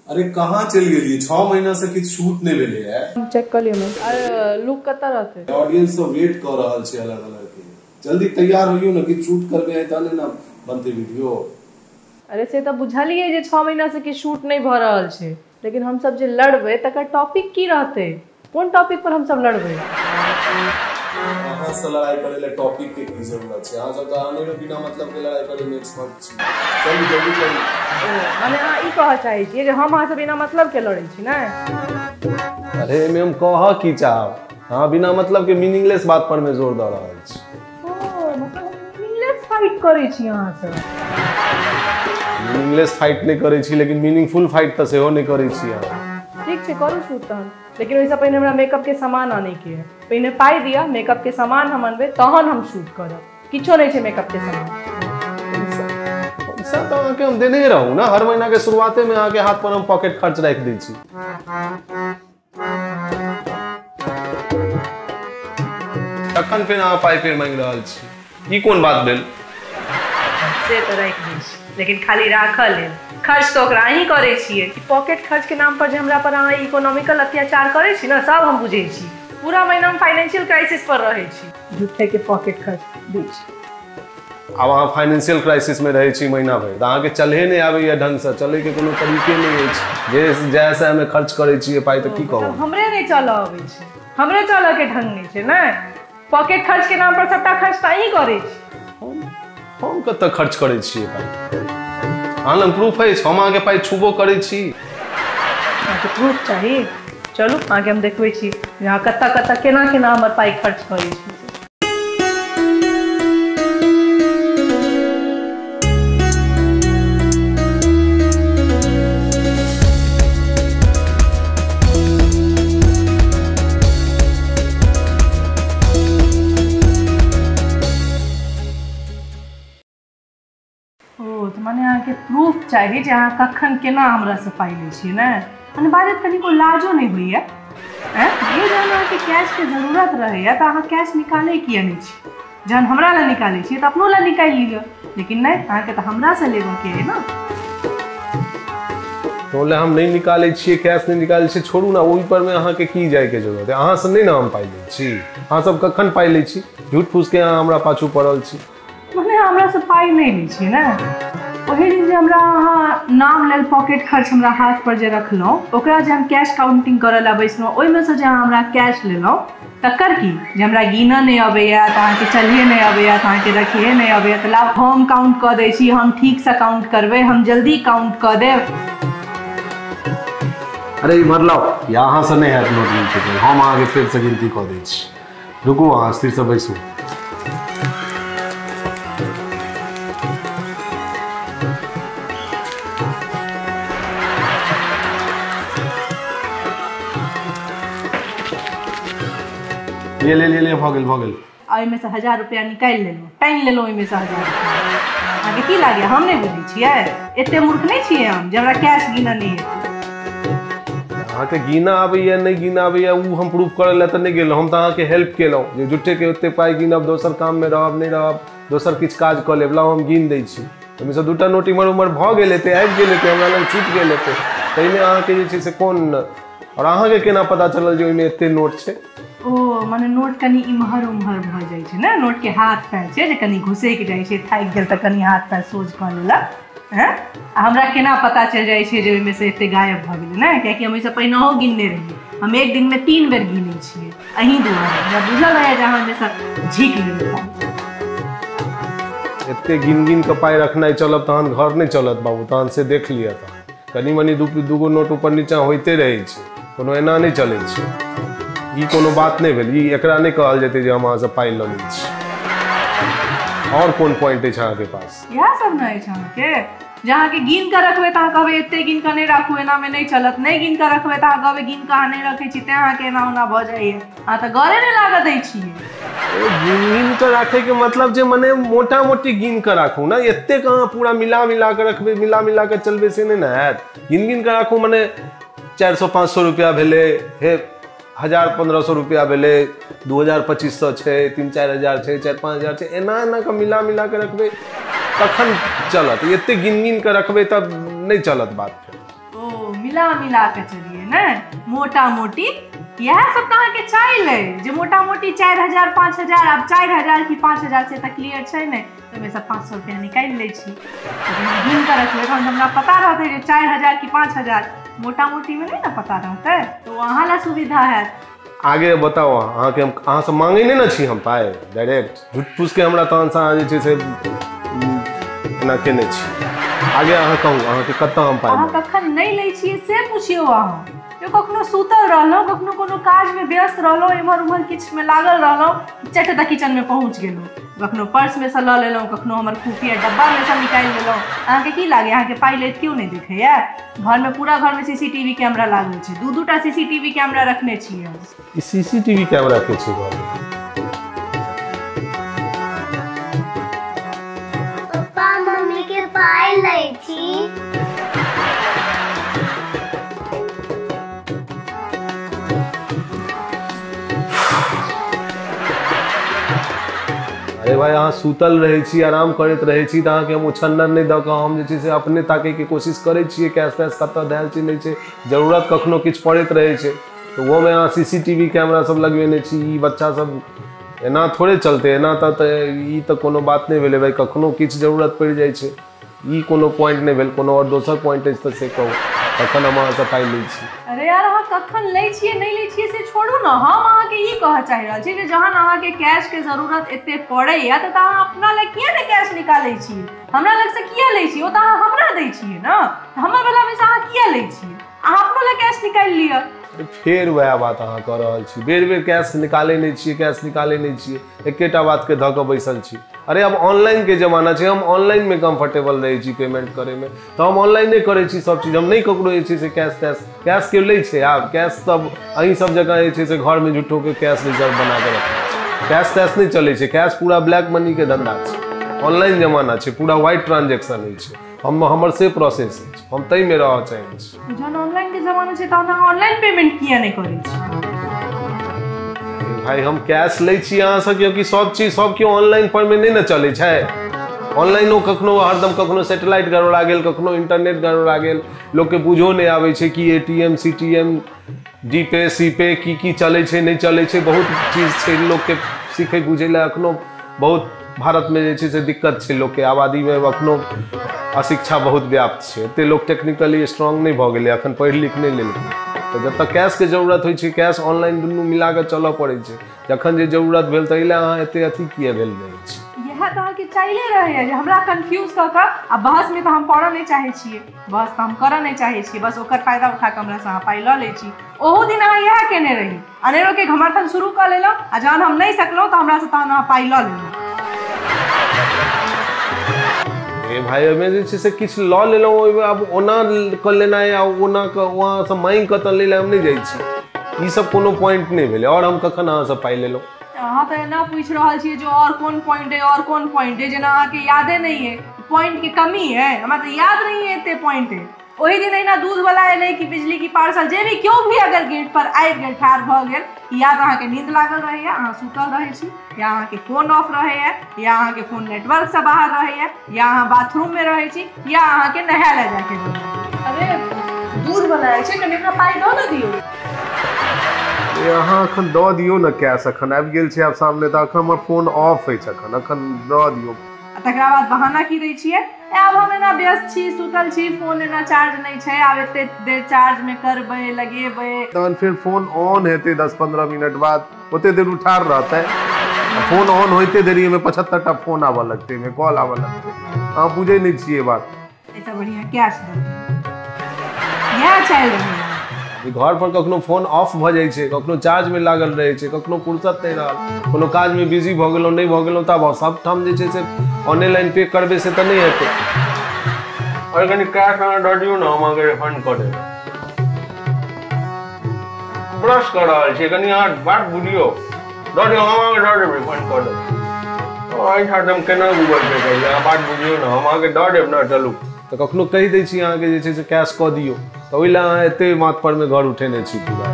अरे कहाँ चलि गेलियै? 6 महीना से किछु शूट नहि भेलै है। चेक कऽ लियौ। अरे लुक कतऽ रहतै? ऑडियंस सब वेट कऽ रहल छै अलग अलग के। जल्दी तैयार होइयौ ने, किछु शूट करबै तहने ने बनतै वीडियो। अरे से तऽ बुझलियै जे 6 महीना से किछु शूट नहि भऽ रहल छै, लेकिन हमसब जे लड़बै तकर टॉपिक की रहतै? कोन टॉपिक पर हमसब लड़बै? अहाँ से लड़ाई करे ले टॉपिक के की जरूरत छै? अहाँ सब तऽ अनेरो बिना मतलब के लड़ाई करे में एक्सपर्ट छी। चलू जल्दी करू। माने अहाँ ई कहऽ चाहै छियै जे हम अहाँ से बिना मतलब के लड़ै छी ने? अरे एहिमे हम कहऽ की चाहब, अहाँ बिना मतलब के मीनिंगलेस बात पर में जोर दऽ रहल छी। ओ मतलब मीनिंगलेस फाइट करै छी अहाँ सब? मीनिंगलेस फाइट नहि करै छी, लेकिन मीनिंगफुल फाइट तऽ सेहो नहि करै छी अहाँ। ठीक छै, करू शूट तहन, लेकिन ओहिसँ पहिने हमरा मेकअप के सामान आनैके है। पहिने पाइ दिअ, मेकअप के सामान हम अनबै तहन हम शूट करब। किछो नहि छै मेकअप के सामान। पैसा तऽ अहाँके हम देने रहू ने, हर महीना के शुरुआते में अहाँके हाथ पर हम पॉकेट खर्च राखि दै छी। तखन फेर अहाँ पाइ फेर मांगि रहल छी, ई कोन बात भेल? से तऽ राखि दै छी, लेकिन खाली राखऽ लेल, खर्च तऽ ओकरा अहीं करै छियै। पॉकेट खर्च के नाम पर जे हमरा पर अहाँ इकोनॉमिकल अत्याचार करै छी ने, सब हम बुझै छी। पूरा महीना हम फाइनेंशियल क्राइसिस पर रहै छी, झूठे के पॉकेट खर्च दै छी। आब अहाँ फाइनेंशियल क्राइसिस में रहै छी महीना भरि, तऽ अहाँके चलहे नहि आबैया ढंगसँ, चलैके कोनो तरीके नहि अछि। जे जैसे हमे खर्च करै छियै पाइ तऽ की कहू? हमरे नहि चलऽ अबै छै, हमरे चलऽ के ढंग नहि छै ने। पॉकेट खर्च के नाम पर सबटा खर्च तऽ अहीं करै छी। हम कतऽ खर्च करै छियै पाइ? अहाँ लग प्रूफ अछि? हम अहाँके पाइ छुबो करै छी? अहाँके प्रूफ चाही? चलू अहाँके हम देखबै छी जे अहाँ कतऽ कतऽ केना केना हमर पाइ खर्च करै छी। माने अहाँके प्रूफ चाही जे अहाँ कखन केना हमरासँ पाइ लै छियै ने? मने बाजत कनिको लाजो नहि होइए? ये जहन अहाँके कैशके जरूरत रहैए तऽ अहाँ कैश निकालै किए नहि छी? जहन हमरा लए निकालै छियै तऽ अपनो लए निकालि लिअ, लेकिन नहि, अहाँके तऽ हमरासँ लेबऽके अइ ने। तो लए हम नहि निकालै छियै, कैश नहि निकालै छियै, छोड़ू ने ओहि पर मे अहाँके की जाइके जरूरत है? अहाँसँ नहि ने हम पाइ लै छी। अहाँ सब कखन पाइ लै छी? झूठ फूसके अहाँ हमरा पाछू पड़ल छी। मने हमरासँ पाइ नहि लै छियै ने? ओहि दिन जे हमरा अहाँ नाम लेल पॉकेट खर्च हमरा हाथ पर जे रखलहुँ, ओकरा जे हम कैश काउंटिंग करऽ लए बैसलहुँ, ओहिमे से जे अहाँ हमरा कैश लेलहुँ तकर की? जे हमरा गिनऽ नहि अबैया, तऽ अहाँके चलिए नहि अबैया, तऽ अहाँके रखिए नहि अबैया, तऽ लाउ हम काउंट कऽ दै छी, हम ठीकसँ काउंट करबै, हम जल्दी काउंट कऽ देब। अरे इम्हर लाउ, या अहाँसँ नहि हैत नोट गिनती, हम अहाँके फेरसँ गिनती कऽ दै छी। रुकू अहाँ स्थिरसँ बैसू। ले ले ले ले, भऽ गेल भऽ गेल। ओहिमे से 1000 रुपया निकालि लेलहुँ, टानि लेलहुँ ओहिमे से 1000 रुपया। अहाँके की लागैया हम नहि बुझै छियै? एते मूर्ख नहि छियै हम जे हमरा कैश गिनऽ नहि एतै। अहाँके गिनऽ आबैया नहि गिनऽ आबैया ओ हम प्रूफ करै लए तऽ नहि गेलहुँ, हम तऽ अहाँके हेल्प केलहुँ जे झूठेके ओते पाइ गिनब, दोसर काममे रहब नहि रहब, दोसर किछु काज कऽ लेब, लाउ हम गिन दै छी। ओहिमे से 2टा नोट इम्हर उम्हर भऽ गेल हेतै, आबि गेल हेतै, हमरा लग छूटि गेल हेतै, ताहिमे अहाँके जे छै से कोन? आओर अहाँके केना पता चलल जे ओहिमे एते नोट छै? ओ माने नोट कनि इम्हर उम्हर भऽ जाइ छै ने, नोटके हाथ पैर छै जे कनि घुसकि जाइ छै, थाकि गेल तऽ कनि हाथ पैर सोझ कऽ लेलक। हैं आ हमरा केना पता चलि जाइ छै जे ओहिमे से एते गायब भऽ गेलै ने? कियाकि हम ओहिसँ पहिनहो गिनने रहियै। हम एक दिनमे 3 बेर गिनै छियै, अहीं दुआरे हमरा बुझल रहैए जे अहाँ ओहिमे से झीक लेबै। एते गिन गिन कऽ पाइ रखनाइ चलब तहन घर नहि चलत बाबू, तहन से देख लिअ। तहन कनि मनि दूगो नोट ऊपर नीचाँ होइते रहै छै, कोनो एना नहि चलै छै। ई कोनो बात नहि भेल, ई एकरा नहि कहल जेतै जे हम अहाँसँ पाइ लऽ लै छी। आओर कोन पॉइंट अछि अहाँके पास? इएह सब ने अछि अहाँके, जे अहाँके गिन कऽ रखबै तऽ अहाँ कहबै एते गिन कऽ नहि राखू, एनामे नहि चलत। नहि गिन कऽ रखबै तऽ अहाँ कहबै गिन कऽ अहाँ नहि रखै छी तेँ अहाँके एना ओना भऽ जाइए। अहाँ तऽ गरे नहि लागऽ दै छियै। गिन गिन कऽ राखैके मतलब जे मने मोटा मोटी गिन कऽ राखू ने, एतेक अहाँ पूरा मिला मिला कऽ रखबै, मिला मिला कऽ चलबै से नहि ने हैत। गिन गिन कऽ राखू मने 400-500 रुपया भेलै, फेर 1000-1500 रुपया भेलै, 2000-2500 छै, 3-4 हजार छै, 4-5 हजार छै, एना एना कऽ मिला मिला कऽ रखबै तखन चलत। एते गिन गिन कऽ रखबै तब नहि चलत बात। फेर ओ मिला मिला मिला के चलिए ने, मोटा मोटी इएह सब तऽ अहाँके चालि अइ जे मोटा मोटी 4000 5000, आब 4000 कि 5000 से तऽ क्लियर छै नहि, ओहिमे सँ 500 रुपया निकालि लै छी, गिन कऽ रखबै तहन हमरा पता रहतै जे 4000 कि 5000, मोटा मोटीमे नहि ने पता रहतै, तऽ ओ अहाँ लए सुविधा हैत। आगे बताउ अहाँके, हम अहाँसँ मांगै नहि ने छी हम पाइ डायरेक्ट, झूठ फूसके हमरा तहनसँ अहाँ जे छै से एना केने छी। आगे अहाँ कहू अहाँके कतऽ हम पाइ अहाँ कखन नहि लै छियै से पुछियौ। अहाँ यो कखनो सुतल रहलहुँ, कखनो कोनो काजमे व्यस्त रहलहुँ, एम्हर उम्हर किछुमे लागल रहलहुँ, चट दऽ किचनमे पहुँच गेलहुँ, कखनो पर्समे सँ लऽ लेलहुँ, कखनो हमर खुफिया डब्बामे सँ निकालि लेलहुँ। अहाँके की लागैए अहाँके पाइ लैत केओ नहि देखैए? घरमे पूरा घरमे सीसीटीवी कैमरा लागल छै, 2-2 टा सीसीटीवी कैमरा रखने छियै हम। ई सीसीटीवी कैमरा के छै घरमे? पप्पा मम्मी के पाइ लै छी। अरे भाई अहाँ सुतल रहै छी, आराम करैत रहै छी, तऽ अहाँके हम उछन्नर नहि दऽ कऽ हम जे छै से अपने ताकैके कोशिश करै छियै, कैश तैश कतऽ धयल छै नहि छै, जरूरत कखनो किछु पड़ैत रहै छै, तऽ ओहोमे अहाँ सीसीटीवी कैमरा सब लगबेने छी। ई बच्चा सब एना थोड़े चलतै, एना तऽ ई तऽ कोनो बात नहि भेलै भाई, कखनो किछु जरूरत पड़ि जाइ छै, ई कोनो पॉइंट नहि भेल। कोनो आओर दोसर पॉइंट अछि तऽ से कहू, तखन हम अहाँसँ पाइ लै छी। अरे यार अहाँ कखन लै छियै नहि लै छियै से छोड़ू ने, हम अहाँके ई कहऽ चाहि रहल छी जे जहन अहाँके कैशके जरूरत एते पड़ैया तऽ अहाँ अपना लए किया नहि कैश निकालै छियै, हमरा लगसँ किया लै छियै? ओ तऽ अहाँ हमरा दै छियै ने, हमर वलामे सँ अहाँ किया लै छियै? अहाँ अपनो लए कैश निकालि लिअ। फेर वएह बात अहाँ कऽ रहल छी, बेर बेर कैश निकालै नहि छियै, कैश निकालै नहि छियै, एकेटा बातके धऽ कऽ बैसल छी। अरे आब ऑनलाइनके जमाना छै, हम ऑनलाइनमे कम्फर्टेबल रहै छी पेमेंट करैमे, तऽ हम ऑनलाइने करै छी सब चीज, हम नहि ककरो जे छै से कैश तैश कैश केओ लै छै आब? कैश तब अहीं सब जगह जे छै से घरमे झूठोके कैश रिजर्व बना कऽ रखने छै, कैश तैश नहि चलै छै, कैश पूरा ब्लैक मनीके धन्धा छै, ऑनलाइन जमाना छै, पूरा व्हाइट ट्रांजेक्शन होइ छै, हम हमर से प्रोसेस अछि, हम ताहिमे रहऽ चाहै छी। जहन ऑनलाइनके जमाना छै तहन अहाँ ऑनलाइन पेमेंट किया नहि करै छी? भाई हम कैश लै छी अहाँसँ, क्योंकि सब चीज सब केओ ऑनलाइन पर मे नहि ने चलै छै, ऑनलाइनो कखनो हरदम कखनो सेटेलाइट गड़बड़ा गेल, कखनो इंटरनेट गड़बड़ा गेल, लोकके बुझो नहि आबै छै कि एटीएम सीटीएम डी पे सी पे की की चलै छै नहि चलै छै, बहुत चीज छै लोकके सीखै बुझै लए। एखनो बहुत भारतमे जे छै से दिक्कत छै लोकके, आबादीमे एखनो अशिक्षा बहुत व्याप्त छै, एते लोक टेक्निकली स्ट्रांग नहि भऽ गेलै, एखन पढ़ि लिख नहि लेलकै, तऽ जतऽ कैशके जरूरत होइ छै कैश ऑनलाइन दुनू मिला कऽ चलऽ पड़ै छै, जखन जे जरूरत भेल तऽ एहि लए अहाँ एते अथी किए भेल रहै छी? इएह तऽ अहाँके चाहिले रहैए जे हमरा कन्फ्यूज कऽ कऽ, आ बहसमे तऽ हम पड़ऽ नहि चाहै छियै, बहस तऽ हम करऽ नहि चाहै छियै, बस ओकर फायदा उठा कऽ हमरासँ अहाँ पाइ लऽ लै छी। ओहू दिन अहाँ इएह केने रही, अनेरोके घमर्थन शुरू कऽ लेलहुँ, आ जहन हम नहि सकलहुँ तऽ हमरासँ तहन अहाँ पाइ लऽ लेलहुँ। ए भाई ओहिमे जे छै से किछु लऽ लेलहुँ, ओहिमे आब ओना कऽ लेनाइ आ ओना कऽ वहाँसँ माँगि कऽ तऽ लै लए हम नहि जाइ छी, ई सब कोनो पॉइंट नहि भेलै। आओर हम कखन अहाँसँ पाइ लेलहुँ? अहाँ तऽ एना पूछि रहल छियै जे आओर कोन पॉइंट अइ, आओर कोन पॉइंट अइ, जेना अहाँके यादे नहि अइ, पॉइंटके कमी अइ, हमरा तऽ याद नहि अइ एते पॉइंट अइ। ओहि दिन अहिना दूधवला एलै कि बिजली की पार्सल जे भी केओ भी अगर गेट पर आबि गेल, ठाढ़ भऽ गेल, या तऽ अहाँके नींद लागल रहैया, अहाँ सुतल रहै छी, या अहाँके फोन ऑफ रहैया, या अहाँके फोन नेटवर्कसँ बाहर रहैया, या अहाँ बाथरूममे रहै छी, या अहाँके नहाय लए जायके रहैया। अरे दूधवला आयल छै, कनि ओकरा पाइ दऽ ने दियौ। अहाँ एखन दऽ दियौ ने कैश, एखन आबि गेल छै आब सामने, तऽ एखन हमर फोन ऑफ अछि, एखन एखन दऽ दियौ। आ तकरा बाद बहाना की दै छियै? आब हम एना व्यस्त छी, सुतल छी, फोन एना चार्ज नहि छै, आब एते देर चार्जमे करबै लगेबै, तहन फेर फोन ऑन हेतै 10-15 मिनट बाद, ओते देर उठार रहतै, फोन ऑन होइते देरी ओहिमे 75 टा फोन आबऽ लगतै, ओहिमे कॉल आबऽ लगतै, अहाँ बुझै नहि छियै बात। एहिसँ बढ़िआँ कैश दऽ इएह चालि रहैया। घर पर कखनो फोन ऑफ भऽ जाइ छै, कखनो चार्जमे लागल रहै छै, कखनो फुर्सत नहि रहल, कोनो काजमे बिजी भऽ गेलहुँ नहि भऽ गेलहुँ, तऽ आब सबठाम जे छै से ऑनलाइन पे करबै से तऽ नहि हेतै। आओर कनि कैश अहाँ दऽ दियौ ने, हम अहाँके रिफंड कऽ देब। ब्रश कऽ रहल छियै, कनि अहाँ बात बुझियौ, दऽ दियौ, हम अहाँके दऽ देब, रिफंड कऽ देब। एहिठाम हम केना गूगल पे करियै, अहाँ बात बुझियौ ने, हम अहाँके दऽ देब ने, चलू। तऽ कखनो कहि दै छी अहाँके जे छै से कैश कऽ दियौ, तऽ ओहि लए अहाँ एते माथ परमे घर उठेने छी पूरा।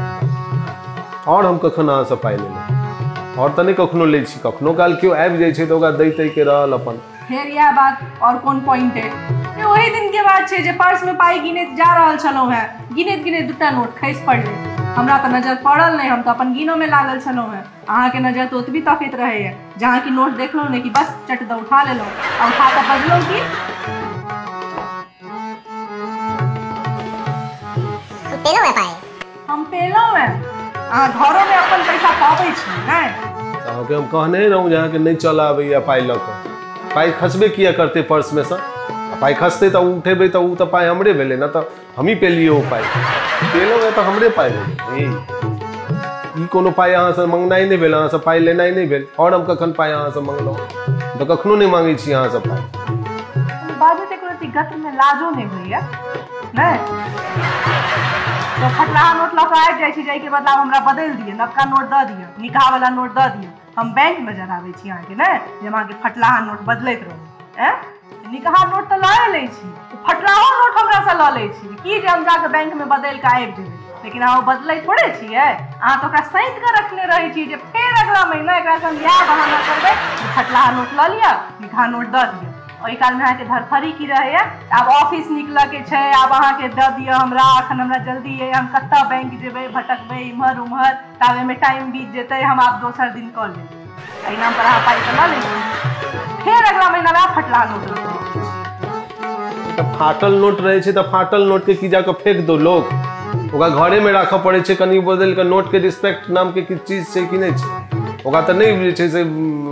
आओर हम कखन अहाँसँ पाइ लेलहुँ? आओर तऽ नहि कखनो लै छी, कखनो काल केओ आबि जाइ छै तऽ ओकरा दै तैके रहल अपन। फेर इएह बात, आओर कोन पॉइंट अइ? ओही दिन के बात छै जे पर्स में पाई गिनैत जा रहल छलहुँ हेँ, गिनैत गिनैत दूटा नोट खसि पड़लै। हमरा तऽ नजर पड़ल नहि, हम तऽ अपन गिनोमे लागल छलहुँ हेँ। अहाँके नजर तऽ ओतबी तकैत रहैए, जहाँ कि नोट देखलहुँ नहि कि बस चट दऽ उठा लेलहुँ आ उठा कऽ बजलहुँ कि हम पेलहुँ हेँ। अहाँ घरोमे अपन पैसा पाबै छी नहि? अहाँके हम कहने रहूँ जे अहाँके नहि चलऽ आबैए पाइ लऽ कऽ। पाइ खसबे किया करतै पर्समे सँ? पाइ खसतै तऽ उठेबै तऽ ओ तऽ पाइ हमरे भेलै ने, तऽ हमही पेलियै ओ पाइ। पेलहुँ हेँ तऽ हमरे पाइ भेलै। ई कोनो पाइ अहाँसँ मङ्गनाइ नहि भेल, अहाँसँ पाइ लेनाइ नहि भेल। आओर हम कखन पाइ अहाँसँ मङ्गलहुँ? तऽ कखनो नहि माँगै छी अहाँसँ पाइ। बाजू तऽ एको रत्ती गत्रमे लाजो नहि होइए नहि? तऽ फटलाहा नोट लऽ कऽ आबि जाइ छी, जाहिके बदला हमरा बदलि दिअ, नवका नोट दऽ दिअ, निकहा नोट दऽ दिअ। हम बैंकमे जराबै छी अहाँके नहि, जे हम अहाँके फटलाहा नोट बदलैत रहू। आँय, निकहा नोट तऽ लए लै छी, फटलाहो नोट हमरासँ लऽ लै छी की जे हम जाकऽ बैंकमे बदलि कऽ आबि जेबै। लेकिन अहाँ ओ बदलै थोड़े छियै, अहाँ तऽ ओकरा सैंत कऽ रखने रहै छी जे फेर अगला महीना एकरासँ हम इएह बहाना करबै जे फटलाहा नोट लऽ लिअ, निकहा नोट दऽ दिअ। ओहि कालमे अहाँके धरफड़ी की रहैए, आब ऑफिस निकलऽके छै, आब अहाँके दऽ दिअ हमरा, एखन हमरा जल्दी अइ, हम कतऽ बैंक जेबै, भटकबै इम्हर उम्हर, ताबेमे टाइम बीत जेतै, हम आब दोसर दिन कऽ लेब। एहि नाम पर अहाँ पाइ तऽ लऽ लै छी, फेर अगला महीना वएह फटलाहा नोट लऽ कऽ। तऽ फाटल नोट रहै छै तऽ फाटल नोटके की जाकऽ फेक दो लोक? ओकरा घरेमे राखऽ पड़ै छै कनि बदलि कऽ। नोटके रिस्पेक्ट नामके किछु चीज छै कि नहि छै? ओकरा तऽ नहि जे छै से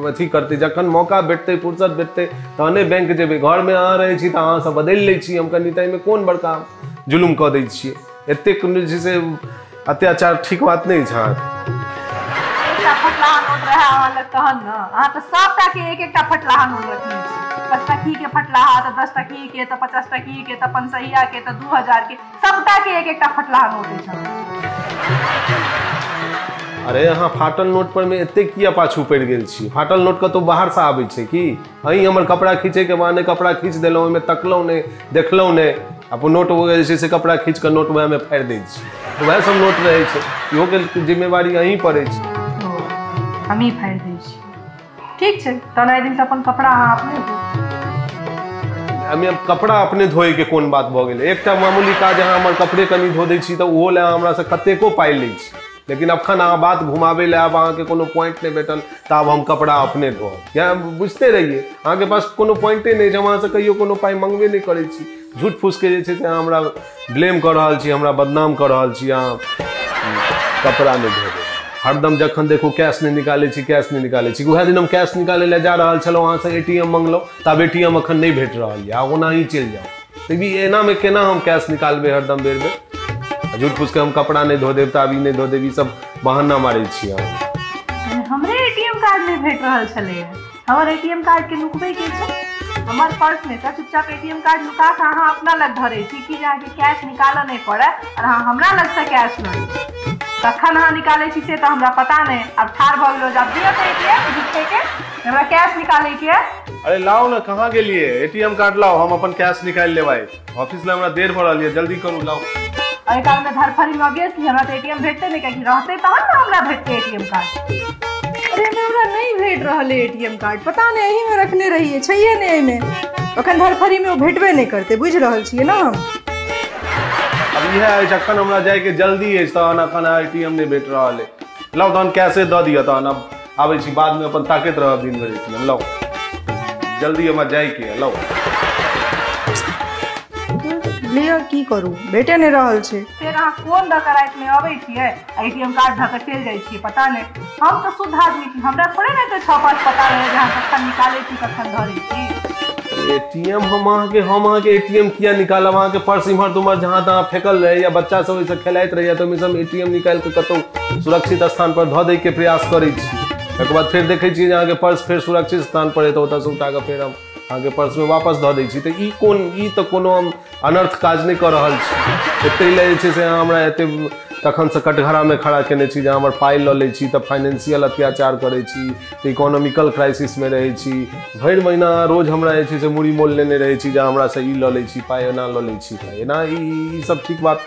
अथी करतै। जखन मौका भेटतै, फुर्सत भेटतै, तहने बैंक जेबै। घरमे अहाँ रहै छी तऽ अहाँसँ बदलि लै छी हम कनि, तऽ एहिमे कोन बड़का जुलुम कऽ दै छियै? एतेक जे छै से अत्याचार ठीक बात नहि छै। एकटा फटलाहा नोट रहै अहाँ लग तहन ने, अहाँ तऽ सबटाके एक एकटा फटलाहा नोट रखने छी। 5 टकी के फटलाहा, तऽ 10 टकी के, तऽ 50 टकी के, तऽ 500 के, तऽ 2000 के, सबटाके एक एकटा फटलाहा नोट अछि। अरे अहाँ फाटल नोट पर में एतेक किया पाछू पड़ि गेल छी? फाटल नोट कतहु बाहरसँ आबै छै की? अहीं हमर कपड़ा खींचैके बहाने कपड़ा खींच देलहुँ, ओहिमे तकलहुँ नहि, देखलहुँ नहि, अपन नोट जे छै से कपड़ा खींच कऽ नोट वएहमे फाड़ि दै छी, वएह सब नोट रहै छै। इहोके जिम्मेवारी अहीं पर अछि। हमही फाड़ि दै छी, ठीक छै, तहन एहि दिनसँ अपन कपड़ा अहाँ अपने धो। हमे कपड़ा अपने धोएके कोन बात भऽ गेलै? एकटा मामूली काज, अहाँ हमर कपड़े कनि धो दै छी तऽ ओहो लए अहाँ हमरासँ कतेको पाइ लै छी। लेकिन अखन अहाँ बात घुमाबै लए आब अहाँके कोनो पॉइंट नहि भेटल तऽ आब हम कपड़ा अपने धोअब। या बुझिते रहियै अहाँके पास कोनो पॉइंटे नहि छै। हम अहाँसँ कहियो कोनो पाइ मङ्गबे नहि करै छी। झूठ फूसके जे छै से अहाँ हमरा ब्लेम कऽ रहल छी, हमरा बदनाम कऽ रहल छी। अहाँ कपड़ा नहि धोबै, हरदम जखन देखू कैश नहि निकालै छी, कैश नहि निकालै छी। उएह दिन हम कैश निकालै लए जा रहल छलहुँ, अहाँसँ ATM मङ्गलहुँ, तऽ आब ATM अखन नहि भेट रहल यऽ, आब ओनाही चलि जाउ। तऽ ई एनामे केना हम कैश निकालबै हरदम बेर बेर? झूठ फूसके हम कपड़ा नहि धो देब तऽ आब ई नहि धो देब, ई सब बहाना मारै छी अहाँ। हमरे ATM card नहि भेट रहल छलैए, हमर ATM card के नुकबै के छै? हमर पर्समे सँ चुपचाप ATM card नुका कऽ अहाँ अपना लग धरै छी कि जे अहाँके कैश निकालऽ नहि पड़ै आओर अहाँ हमरा लगसँ कैश लऽ ली। कखन अहाँ निकालै छी से तऽ हमरा पता नहि। आब ठाढ़ भऽ गेलहुँ, आब दिअ तऽ ATM झूठेके, हमरा कैश निकालैके। अरे लाउ ने, कहाँ गेलियै? ATM card लाउ, हम अपन कैश निकालि लेबै। ऑफिस लए हमरा देर भऽ रहल यऽ, जल्दी करू, लाउ। एहि कालमे धरफड़ीमे ऑब्वियसली हमरा तऽ ATM भेटतै नहि, कियाकि रहतै तहन ने हमरा भेटतै ATM card. अरे हमरा नहि भेट रहल अइ ATM card, पता नहि एहिमे रखने रहियै, छैहे नहि एहिमे। अखन धरफड़ीमे ओ भेटबे नहि करतै, बुझि रहल छियै ने हम। अब इएह अछि, अखन हमरा जाइके जल्दी अछि तहन अखन ATM नहि भेट रहल अइ। लाउ तहन कैशे दऽ दिअ, तहन अब आबै छी बादमे, अपन ताकैत रहब दिन भरि ATM। लाउ जल्दी, हमरा जाइके यऽ, लाउ। लिअ, की करू, भेटे नहि रहल छै। फेर अहाँ कोन दऽ कऽ रातिमे अबै छियै, ATM card धऽ कऽ चलि जाइ छियै, पता नहि। हम तऽ शुद्ध आदमी छी, हमरा थोड़े ने 6 5 पता रहै जे अहाँ कखन निकालै छी कखन धरै छी। ATM हम अहाँके ATM किया निकालब? अहाँके पर्स इम्हर तुम्हर जहाँ तहाँ फेकल रहैए, बच्चा सब ओहिसँ खेलाइत रहैए, तऽ ओहिमे हम ATM निकालि कऽ कतहु सुरक्षित स्थान पर धऽ दैके प्रयास करै छी। तकर बाद फेर देखै छियै जे अहाँके पर्स फेर सुरक्षित स्थान पर अइ तऽ ओतऽसँ उठा कऽ फेर हम अहाँके पर्समे वापस धऽ दै छी। तऽ ई कोन, ई तऽ कोनो हम अनर्थ काज नहि कऽ रहल छी। एते लए जे छै से अहाँ हमरा एते तखनसँ कटघरामे खड़ा केने छी जे अहाँ हमर पाइ लऽ लै छी तऽ फाइनेंशियल अत्याचार करै छी, तऽ इकोनॉमिकल क्राइसिसमे रहै छी। भरि महीना रोज हमरा जे छै से मूड़ी मोल लेने रहै छी जे हमरासँ ई लऽ लै छी पाइ, एना लऽ लै छी पाइ, एना ई सब ठीक बात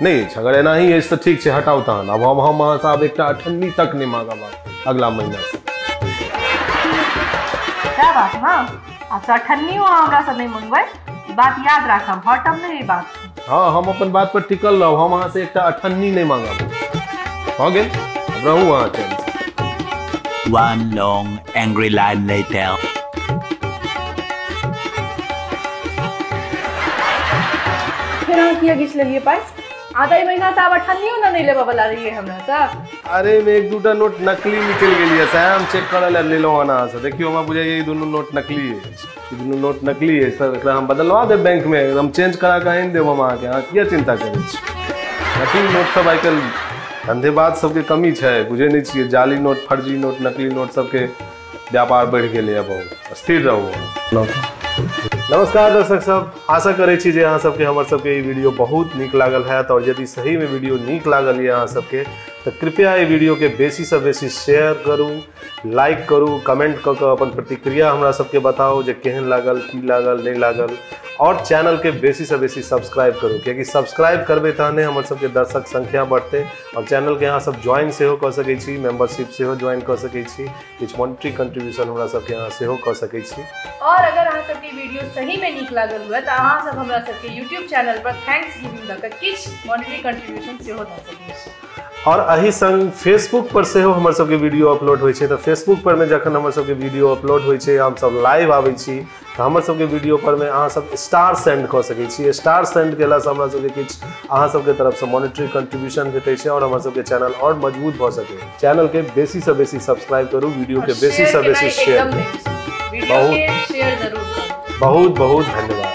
नहि अछि। अगर एनाही अछि तऽ ठीक छै, हटाउ तहन। आब हम अहाँसँ आब एकटा अठन्नी तक नहि माँगब अगला महीनासँ। सएह बात ने, आब तऽ अठन्नियो अहाँ हमरासँ नहि मँगबै। ई बात याद राखब, हटब नहि ई बात। हाँ, हम अपन बात पर टिकल रहब, हम अहाँ से एकटा अठन्नी नहि मांगब। भऽ गेल, रहू अहाँ चैन से। One long angry line later. फेर अहाँ किया घीच लेलियै पाइ? आधा महीना से आब अठन्नियो ने नहीं लेबऽ वाला रहियै हमरा से। अरे मे एक दूटा नोट नकली निकलि गेल सएह हम चेक करऽ लए लेलहुँ हन अहाँ से। देखियौ हमरा बुझाइए ई दुनू नोट नकली अछि, ई दुनू नोट नकली अछि, तऽ एकरा हम बदलवा देब बैंक में, एकदम चेंज करा कऽ आनि देब हम अहाँके। अहाँ किया चिंता करै छी? नकली नोट सब आइ काल्हि धंधेबाज सबके कमी छै, बुझै नहि छियै, जाली नोट, फर्जी नोट, नकली नोट सबके व्यापार बढ़ि गेलैए बहुत। स्थिर रहू। नमस्कार दर्शक सब, आशा करै छी जे अहाँ सबके हमर सबके ई वीडियो बहुत नीक लागल हैत, और यदि सही में वीडियो नीक लागल यऽ अहाँ सबके तऽ कृपया ई वीडियो के बेसी से बेसी शेयर करू, लाइक करू, कमेंट कऽ कऽ अपन प्रतिक्रिया हमरा सबके बताउ जे केहन लागल, की लागल, नहि लागल, और चैनल के बेसी से बेसी सब्सक्राइब करू, कियाकि सब्सक्राइब करबै तहने हमर सबके दर्शक संख्या बढ़तै, और चैनल के अहाँ सब ज्वाइन सेहो कऽ सकै छी, मेंबरशिप सेहो ज्वाइन कऽ सकै छी, किछु मॉनिटरी कंट्रीब्यूशन हमरा सबके अहाँ सेहो कऽ सकै छी। और अगर अहाँ सबके वीडियो सही में नीक लागल हुए तऽ अहाँ सब हमरा सबके यूट्यूब चैनल पर thanks giving दऽ कऽ किछु मॉनिटरी कंट्रीब्यूशन सेहो दऽ सकै छी। और एही संग फेसबुक पर सेहो हमर सबके वीडियो अपलोड होइ छै, तऽ फेसबुक पर में जखन हमर सबके वीडियो अपलोड होइ छै, हम सब लाइव आबै छी, तऽ हमर सबके वीडियो पर में अहाँ सब स्टार सेंड कऽ सकै छी। स्टार सेंड केलासँ हमरा सबके किछु अहाँ सबके तरफसँ मॉनिटरी कंट्रीब्यूशन भेटै छै और हमर सबके चैनल और मजबूत भऽ सकै। चैनल के बेसी से बेसी सब्सक्राइब करू, वीडियो के बेसी से बेसी शेयर करू। बहुत, बहुत बहुत धन्यवाद।